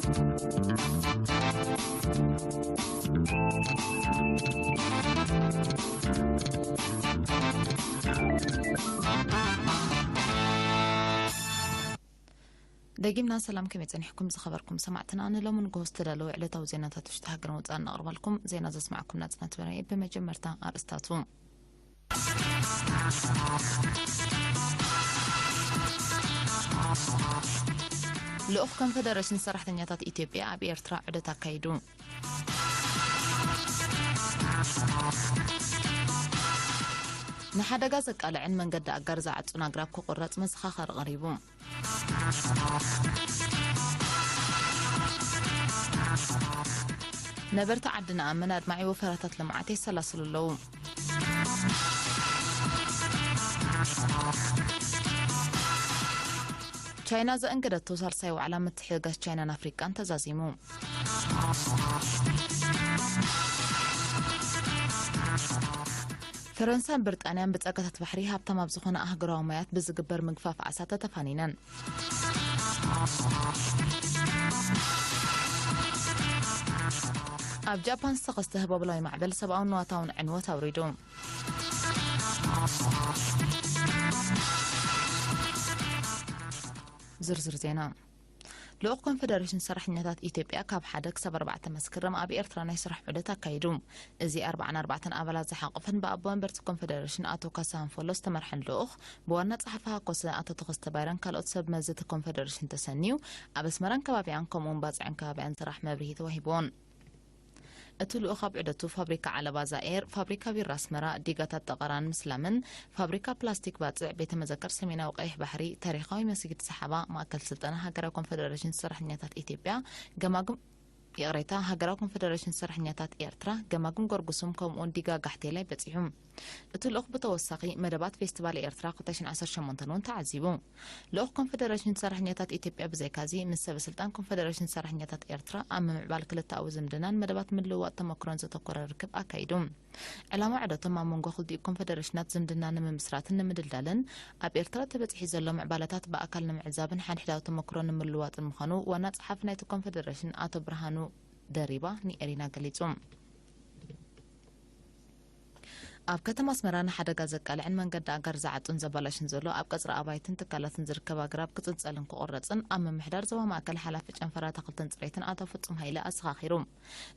ደጊምና ሰላም፣ ከመይ ጸኒሕኩም ዝኸበርኩም ሰማዕትና? ንሎሚ ንግሆ ዝተዳለወ ዕለታዊ ዜናታት ውሽጢ ሃገርን ወጻእን ነቕርበልኩም። ዜና ዘስማዕኩም ናጽናት በርሄ። ብመጀመርታ ኣርእስታቱ። ልኡኽ ኮንፈደሬሽን ሰራሕተኛታት ኢትዮጵያ ኣብ ኤርትራ ዑደት ኣካይዱ። ንሓደጋ ዘቃልዕን መንገዲ ኣጋር ዝዓጹን ኣግራብ ክቑረጽ መዘኻኸሪ ቀሪቡ። ነበርቲ ዓዲ ነኣምን ኣድማዒ ወፈራታት ልምዓት የሰላስሉ ኣለዉ። ቻይና ዘእንገደቶ ሳልሳይ ዋዕላ ምትሕግጋዝ ቻይናን ኣፍሪቃን ተዛዚሙ። ፈረንሳን ብሪጣንያን ብጸጋታት ባሕሪ ሃብታም ኣብ ዝኾነ ኣህጉራዊ ማያት ብዝግበር ምግፋፍ ዓሳ ተተፋኒነን። ኣብ ጃፓን ዝተኸስተ ህቦብላዊ ማዕበል ሰብኣውን ንዋታውን ዕንወት ኣውሪዱ። ዝርዝር ዜና። ልኡኽ ኮንፈደሬሽን ሰራሕተኛታት ኢትዮጵያ ካብ ሓደ ክሳብ ኣርባዕተ መስከረም ኣብ ኤርትራ ናይ ስራሕ ዑደት ኣካይዱ። እዚ ኣርባዓን ኣርባዕተን ኣባላት ዝሓቆፈን ብኣቦ ወንበርቲ ኮንፈደሬሽን ኣቶ ካሳሁን ፎሎ ዝተመርሐን ልኡኽ፣ ብዋና ጸሓፊ ሃኮሰ ኣቶ ተኸስተ ባይረን ካልኦት ሰብ መዚ እቲ ኮንፈደሬሽን ተሰንዩ፣ ኣብ ኣስመራን ከባቢኣን ከምኡውን ባጽዕን ከባቢኣን ስራሕ መብርሂ ተዋሂብዎን። እቲ ልኡኽ ኣብ ዑደቱ ፋብሪካ ዓለባ ዛኤር፣ ፋብሪካ ቢራ ኣስመራ፣ ዲጋታት ጠቐራን ምስላምን፣ ፋብሪካ ፕላስቲክ ባጽዕ፣ ቤተ መዘክር ሰሜናዊ ቀይሕ ባሕሪ፣ ታሪኻዊ መስጊድ ሰሓባ፣ ማእከል ስልጠና ሃገራዊ ኮንፈደሬሽን ሰራሕተኛታት ኢትዮጵያ፣ ገማግም፣ ይቕሬታ፣ ሃገራዊ ኮንፈደሬሽን ሰራሕተኛታት ኤርትራ፣ ገማግም ጎርጉስም፣ ከምኡውን ዲጋ ጋሕቴላይ በጺሑ። እቲ ልኡኽ ብተወሳኺ መደባት ፌስቲቫል ኤርትራ ክልተ ሽሕን ዓሰርተ ሸሞንተን እውን ተዓዚቡ። ልኡኽ ኮንፈደሬሽን ሰራሕተኛታት ኢትዮጵያ ብዘይካዚ፣ ምስ ሰበ ስልጣን ኮንፈደሬሽን ሰራሕተኛታት ኤርትራ ኣብ ምምዕባል ክልተኣዊ ዝምድናን መደባት ምልውዋጥ ተመክሮን ዘተኮረ ርክብ ኣካይዱ። ዕላማ ዑደቶም ኣብ መንጎ ክልቲኡ ኮንፈደሬሽናት ዝምድና ንምምስራትን ንምድልዳልን፣ ኣብ ኤርትራ ተበጺሑ ዘሎ ምዕባለታት ብኣካል ንምዕዛብን ሓድሕዳዊ ተመክሮ ንምልውዋጥን ምዃኑ ዋና ጸሓፊ ናይቲ ኮንፈደሬሽን ኣቶ ብርሃኑ ደሪባ ንኤሪና ገሊጹ። ኣብ ከተማ ኣስመራ ንሓደጋ ዘቃልዕን መንገዲ ኣጋር ዝዓጹን ዘባላሽን ዘሎ ኣብ ቀጽሪ ኣባይትን ትካላትን ዝርከብ ኣግራብ ክጽንጸልን ክቑረጽን ኣብ ምምሕዳር ዞባ ማእከል ሓላፊ ጨንፈር ኣታኽልትን ጽሬትን ኣቶ ፍጹም ሃይለ ኣዘኻኺሩ።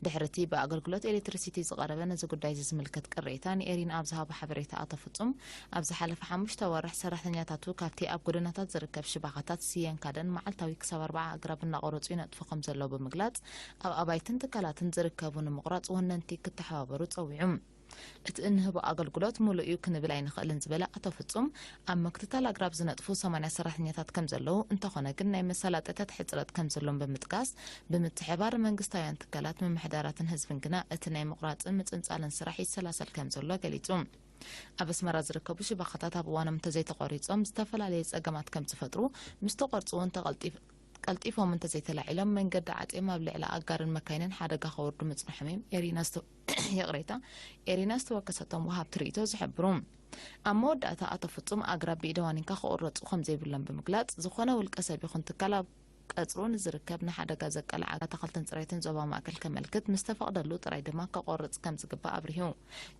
ድሕሪ እቲ ብኣገልግሎት ኤሌክትሪሲቲ ዝቐረበ ነዚ ጉዳይ እዚ ዝምልከት ቅሬታ ንኤሪና ኣብ ዝሃቦ ሓበሬታ ኣቶ ፍጹም፣ ኣብ ዝሓለፈ ሓሙሽተ ወርሕ ሰራሕተኛታቱ ካብቲ ኣብ ጎደናታት ዝርከብ ሽባኻታት ስየን ካደን መዓልታዊ ክሳብ ኣርባዓ ኣግራብ እናቖረጹ ይነጥፉ ከም ዘለዉ ብምግላጽ፣ ኣብ ኣባይትን ትካላትን ዝርከቡ ንምቑራጽ ወነንቲ ክተሓባበሩ ጸዊዑ። እቲ እንህቦ ኣገልግሎት ምሉእ እዩ ክንብል ኣይንኽእልን ዝበለ ኣቶ ፍጹም፣ ኣብ ምክትታል ኣግራብ ዝነጥፉ ሰማንያ ሰራሕተኛታት ከም ዘለዉ፣ እንተኾነ ግን ናይ መሳለጥያታት ሕጽረት ከም ዘሎን ብምጥቃስ፣ ብምትሕብባር መንግስታውያን ትካላት፣ ምምሕዳራትን ህዝብን ግና እቲ ናይ ምቑራጽን ምጽንጻልን ስራሕ ይሰላሰል ከም ዘሎ ገሊጹ። ኣብ ኣስመራ ዝርከቡ ሽባኻታት ኣብ እዋኖም እንተዘይተቖሪጾም ዝተፈላለየ ጸገማት ከም ዝፈጥሩ፣ ምስ ተቖርጹ እውን ተቐልጢፍ-፣ ቀልጢፎም እንተዘይተላዒሎም መንገዲ ዓጽዮም ኣብ ልዕሊ ኣጋርን መካይንን ሓደጋ ከውርዱ ምጽንሖም እዮም ኤሪና ዝተ-፣ ይቕሬታ፣ ኤሪና ዝተወከሰቶም ወሃብቲ ርእይቶ ዝሕብሩ። ኣብ መወዳእታ ኣቶ ፍጹም ኣግራብ ብኢደ ዋኒንካ ክቑረጹ ከም ዘይብሎም ብምግላጽ፣ ዝኾነ ውልቀ ሰብ ይኹን ትካል ኣብ ቀጽሩ ንዝርከብ ንሓደጋ ዘቃልዕ ኣታኽልትን ጽሬትን ዞባ ማእከል ከመልክት ምስ ተፈቕደሉ ጥራይ ድማ ከቆርጽ ከም ዝግባእ ኣብሪሁ።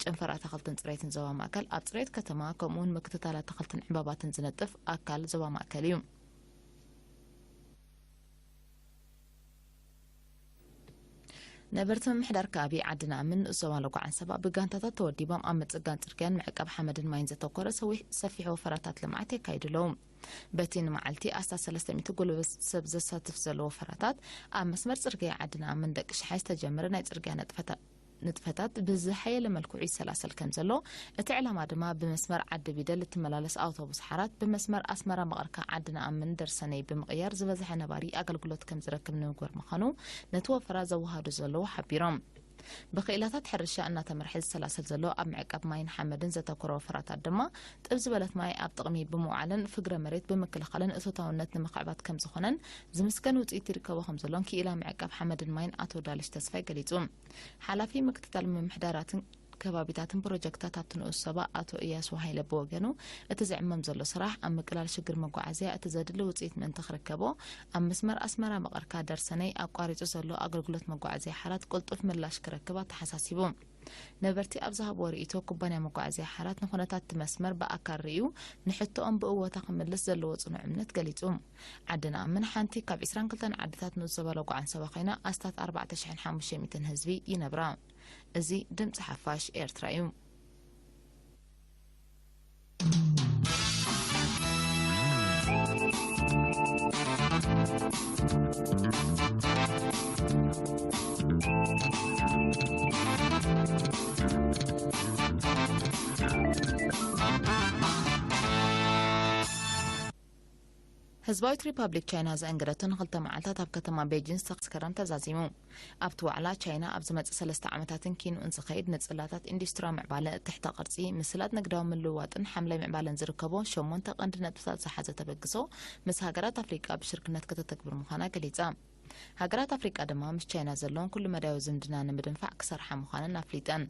ጨንፈር ኣታኽልትን ጽሬትን ዞባ ማእከል ኣብ ጽሬት ከተማ ከምኡውን ምክትታል ኣታኽልትን ዕምባባትን ዝነጥፍ ኣካል ዞባ ማእከል እዩ። ነበርቲ ምምሕዳር ከባቢ ዓዲ ነኣምን ንኡስ ዞባ ሎጎ ዓንሰባ ብጋንታታት ተወዲቦም ኣብ ምጽጋን ጽርግያን ምዕቃብ ሓመድን ማይን ዘተኮረ ሰዊሕ-፣ ሰፊሕ ወፈራታት ልምዓት የካይዱ ኣለዉ። በቲ ንመዓልቲ ኣስታት ሰለስተ ሚእቲ ጉልበት ሰብ ዘሳትፍ ዘሎ ወፈራታት፣ ኣብ መስመር ጽርግያ ዓዲ ነኣምን ደቂ ሽሓይ ዝተጀመረ ናይ ጽርግያ ነጥፈታ-፣ ንጥፈታት ብዝሓየለ መልክዑ ይሰላሰል ከም ዘሎ፣ እቲ ዕላማ ድማ ብመስመር ዓዲ ቢደል እትመላለስ ኣውቶቡስ ሓራት ብመስመር ኣስመራ መቐርካ ዓዲ ነኣምን ደርሰነይ ብምቕያር ዝበዝሐ ነባሪ ኣገልግሎት ከም ዝረክብ ንምግባር ምዃኑ ነቲ ወፈራ ዘወሃዱ ዘለዉ ሓቢሮም። ብክኢላታት ሕርሻ እናተመርሐ ዝሰላሰል ዘሎ ኣብ ምዕቃብ ማይን ሓመድን ዘተኮረ ወፈራታት ድማ፣ ጥብ ዝበለት ማይ ኣብ ጥቕሚ ብምውዓልን ፍግረ መሬት ብምክልኻልን እቶታውነት ንምኽዕባት ከም ዝኾነን ዝምስገን ውፅኢት ይርከቦ ከም ዘሎን ክኢላ ምዕቃብ ሓመድን ማይን ኣቶ ዳልሽ ተስፋይ ገሊጹ። ሓላፊ ምክትታል ምምሕዳራትን ከባቢታትን ፕሮጀክታት ኣብቲ ንኡስ ሰባ ኣቶ እያሱ ሃይለ ብወገኑ፣ እቲ ዝዕመም ዘሎ ስራሕ ኣብ ምቅላል ሽግር መጓዓዝያ እቲ ዘድሊ ውፅኢት ምእንቲ ክርከቦ፣ ኣብ መስመር ኣስመራ መቐርካ ደርሰነይ ኣቋሪፁ ዘሎ ኣገልግሎት መጓዓዝያ ሓራት ቅልጡፍ ምላሽ ክረክብ ኣተሓሳሲቡ። ነበርቲ ኣብ ዝሃብዎ ርእይቶ፣ ኩባንያ መጓዓዝያ ሓራት ንኹነታት እቲ መስመር ብኣካል ርእዩ፣ ንሕቶኦም ብእወታ ክምልስ ዘለዎ ጽኑዕ እምነት ገሊጹ። ዓዲ ንኣምን ሓንቲ ካብ ዕስራን ክልተን ዓድታት ንኡስ ዞባ ሎጎ ዓንሰባ ኮይና፣ ኣስታት ኣርባዕተ ሽሕን ሓሙሽተ ሚእትን ህዝቢ ይነብራ። እዚ ድምጺ ሓፋሽ ኤርትራ እዩ። ህዝባዊት ሪፓብሊክ ቻይና ዘእንግደቶ ንክልተ መዓልታት ኣብ ከተማ ቤጂን ዝተመስከረም ተዛዚሙ። ኣብቲ ዋዕላ፣ ቻይና ኣብ ዝመጽእ ሰለስተ ዓመታትን ኪንኡን ዝኸይድ ንጽላታት ኢንዱስትሪያዊ ምዕባለ፣ ትሕተ ቅርጺ፣ ምስላጥ ንግዳዊ ምልውዋጥን ሓምላይ ምዕባለን ዝርከቦ ሸሞንተ ቀንዲ ነጥብታት ዝሓዘ ተበግሶ ምስ ሃገራት ኣፍሪቃ ብሽርክነት ከተተግብር ምዃና ገሊጻ። ሃገራት ኣፍሪቃ ድማ ምስ ቻይና ዘለውን ኩሉ መዳያዊ ዝምድና ንምድንፋዕ ክሰርሓ ምዃነን ኣፍሊጠን።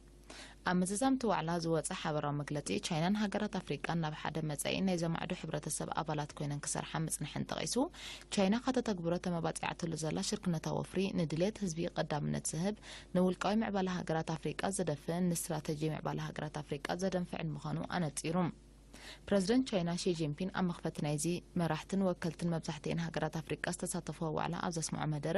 ኣብ ምዝዛም እቲ ዋዕላ ዝወጸ ሓበራዊ መግለጺ፣ ቻይናን ሃገራት ኣፍሪቃን ናብ ሓደ መጻኢ ናይ ዘማዕዶ ሕብረተሰብ ኣባላት ኮይነን ክሰርሓ ምጽንሐን ጠቒሱ፣ ቻይና ከተተግብሮ ተመባጺዓትሉ ዘላ ሽርክነታዊ ወፍሪ ንድሌት ህዝቢ ቀዳምነት ዝህብ፣ ንውልቃዊ ምዕባለ ሃገራት ኣፍሪቃ ዝደፍእን ንስትራተጂ ምዕባለ ሃገራት ኣፍሪቃ ዘደንፍዕን ምዃኑ ኣነጺሩ። ፕረዚደንት ቻይና ሺ ጂንፒን ኣብ መኽፈቲ ናይዚ መራሕትን ወከልትን መብዛሕትኤን ሃገራት ኣፍሪቃ ዝተሳተፍዎ ዋዕላ ኣብ ዘስምዖ መደረ፣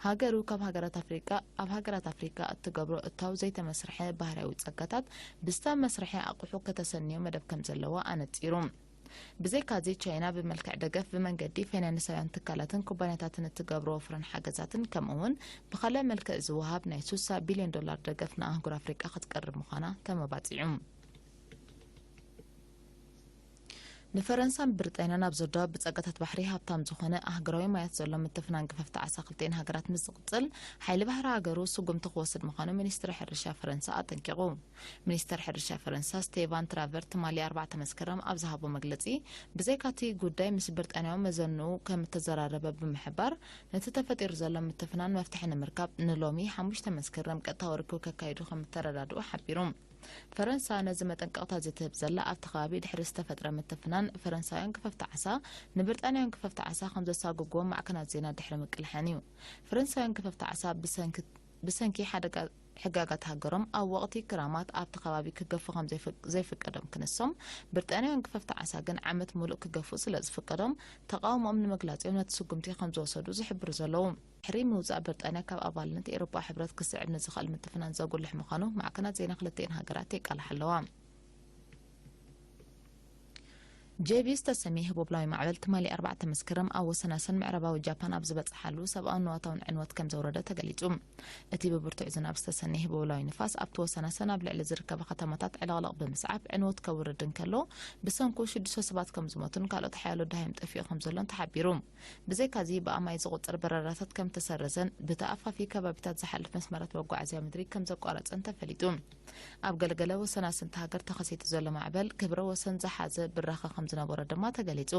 ሃገሩ ካብ ሃገራት ኣፍሪቃ፣ ኣብ ሃገራት ኣፍሪቃ እትገብሮ እታው ዘይተመስርሐ ባህርያዊ ጸጋታት ብዝተመስርሐ ኣቑሑ ከተሰንዮ መደብ ከም ዘለዋ ኣነጺሩ። ብዘይካዚ፣ ቻይና ብመልክዕ ደገፍ ብመንገዲ ፋይናንሳውያን ትካላትን ኩባንያታትን እትገብሮ ወፍርን ሓገዛትን፣ ከምኡ'ውን ብኻልእ መልክዕ ዝወሃብ ናይ ሱሳ ቢልዮን ዶላር ደገፍ ንኣህጉር ኣፍሪቃ ክትቀርብ ምዃና ተመባጺዑ። ንፈረንሳን ብሪጣንያን ኣብ ዘዳወብ ብጸጋታት ባሕሪ ሃብታም ዝኾነ ኣህጉራዊ ማያት ዘሎ ምትፍናን ግፈፍቲ ዓሳ ክልቲኤን ሃገራት ምስ ዝቕጽል፣ ሓይሊ ባሕሪ ሃገሩ ስጉምቲ ክወስድ ምዃኑ ሚኒስትሪ ሕርሻ ፈረንሳ ኣጠንቂቑ። ሚኒስተር ሕርሻ ፈረንሳ ስቴቫን ትራቨር ትማሊ ኣርባዕተ መስከረም ኣብ ዝሃቦ መግለጺ፣ ብዘይካ'ቲ ጉዳይ ምስ ብሪጣንያዊ መዘንኡ ከም እተዘራረበ ብምሕባር፣ ነቲ ተፈጢሩ ዘሎ ምትፍናን መፍትሒ ንምርካብ ንሎሚ ሓሙሽተ መስከረም ቀጥታዊ ርክብ ከካይዱ ከም እተረዳድኡ ሓቢሩ። ፈረንሳ ነዚ መጠንቀቕታ እዚ ትህብ ዘላ፣ ኣብቲ ከባቢ ድሕሪ ዝተፈጥረ ምትፍናን፣ ፈረንሳውያን ክፈፍቲ ዓሳ ንብሪጣንያውያን ክፈፍቲ ዓሳ ከም ዘሳጉግዎም ማዕከናት ዜና ድሕሪ ምቅልሐን እዩ። ፈረንሳውያን ክፈፍቲ ዓሳ ብሰንኪ፣ ብሰንኪ ሓደጋ፣ ሕጋጋት ሃገሮም ኣብ ወቕቲ ክራማት ኣብቲ ከባቢ ክገፉ ከም ዘይፍ-፣ ዘይፍቀዶም ክንሶም፣ ብሪጣንያውያን ክፈፍቲ ዓሳ ግን ዓመት ሙሉእ ክገፉ ስለ ዝፍቀዶም፣ ተቓውሞኦም ንምግላጽ እዮም ነቲ ስጉምቲ ከም ዝወሰዱ ዝሕብሩ ዘለዉ። ድሕሪ ምውጻእ ብሪጣንያ ካብ ኣባልነት ኤውሮጳ ሕብረት ክስዕብ ንዝኽእል ምትፍናን ዘጉልሕ ምዃኑ ማዕከናት ዜና ክልቲኤን ሃገራት የቃልሓ ኣለዋ። ጄቢ ዝተሰምየ ህቦብላዊ ማዕበል ትማሊ ኣርባዕተ መስከረም ኣብ ወሰናስን ምዕራባዊ ጃፓን ኣብ ዝበጽሓሉ፣ ሰብኣውን ንዋታውን ዕንወት ከም ዘውረደ ተገሊጹ። እቲ ብብርቱዕ ዝናብ ዝተሰነየ ህቦብላዊ ንፋስ ኣብቲ ወሰናስን ኣብ ልዕሊ ዝርከባ ከተማታት ዕልቕልቕ ብምስዓብ ዕንወት ከውርድ እንከሎ፣ ብሰንኩ ሽዱሽተ ሰባት ከም ዝሞቱን ካልኦት ሓያሎ ደሃዮም ጠፊኡ ከም ዘሎን ተሓቢሩ። ብዘይካዚ፣ ብኣማይ ዝቑጸር በረራታት ከም ተሰረዘን ብተኣፋፊ ከባቢታት ዝሓልፍ መስመራት መጓዓዝያ ምድሪ ከም ዘቋረጸን ተፈሊጡ። ኣብ ገለገለ ወሰናስንቲ ሃገር ተኸሲቱ ዘሎ ማዕበል ክብረ ወሰን ዝሓዘ ብራኸ ከም ዝነበሮ ድማ ተገሊጹ።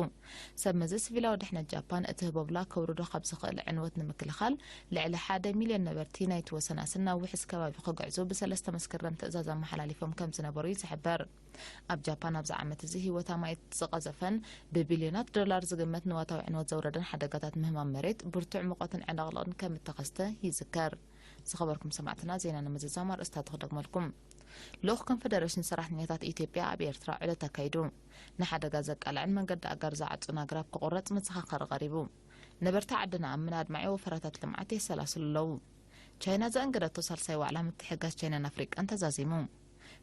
ሰብ መዚ ሲቪላዊ ድሕነት ጃፓን፣ እቲ ህቦብላ ከውርዶ ካብ ዝኽእል ዕንወት ንምክልኻል፣ ልዕሊ ሓደ ሚልዮን ነበርቲ ናይቲ ወሰናስን ናብ ውሕስ ከባቢ ክግዕዙ ብሰለስተ መስከረም ትእዛዝ ኣመሓላሊፎም ከም ዝነበሩ እዩ ዝሕበር። ኣብ ጃፓን ኣብዚ ዓመት እዚ ህይወት ኣማኢት ዝቐዘፈን ብቢልዮናት ዶላር ዝግመት ንዋታዊ ዕንወት ዘውረደን ሓደጋታት ምህማም መሬት፣ ብርቱዕ ሙቐትን ዕንቕልቕን ከም እተኸስተ ይዝከር። ዝኸበርኩም ሰማዕትና፣ ዜና ንምዝዛም ኣርእስታቱ ክደግመልኩም። ልኡኽ ኮንፈደሬሽን ሰራሕተኛታት ኢትዮጵያ ኣብ ኤርትራ ዑደት ኣካይዱ። ንሓደጋ ዘቃልዕን መንገዲ ኣጋር ዝዓጹን ኣግራብ ክቑረጽ መዘኻኸሪ ቀሪቡ። ነበርቲ ዓዲ ንኣምን ኣድማዒ ወፈራታት ልምዓት የሰላስሉ ኣለዉ። ቻይና ዘእንገደቶ ሳልሳይ ዋዕላ ምትሕግጋዝ ቻይናን ኣፍሪቃን ተዛዚሙ።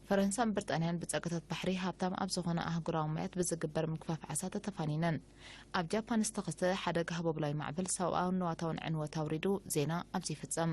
ፈረንሳን ብሪጣንያን ብጸጋታት ባሕሪ ሃብታም ኣብ ዝኾነ ኣህጉራዊ ማያት ብዝግበር ምግፋፍ ዓሳ ተተፋኒነን። ኣብ ጃፓን ዝተኸስተ ሓደጋ ህቦብላዊ ማዕበል ሰብኣውን ንዋታውን ዕንወት ኣውሪዱ። ዜና ኣብዚ ይፍጸም።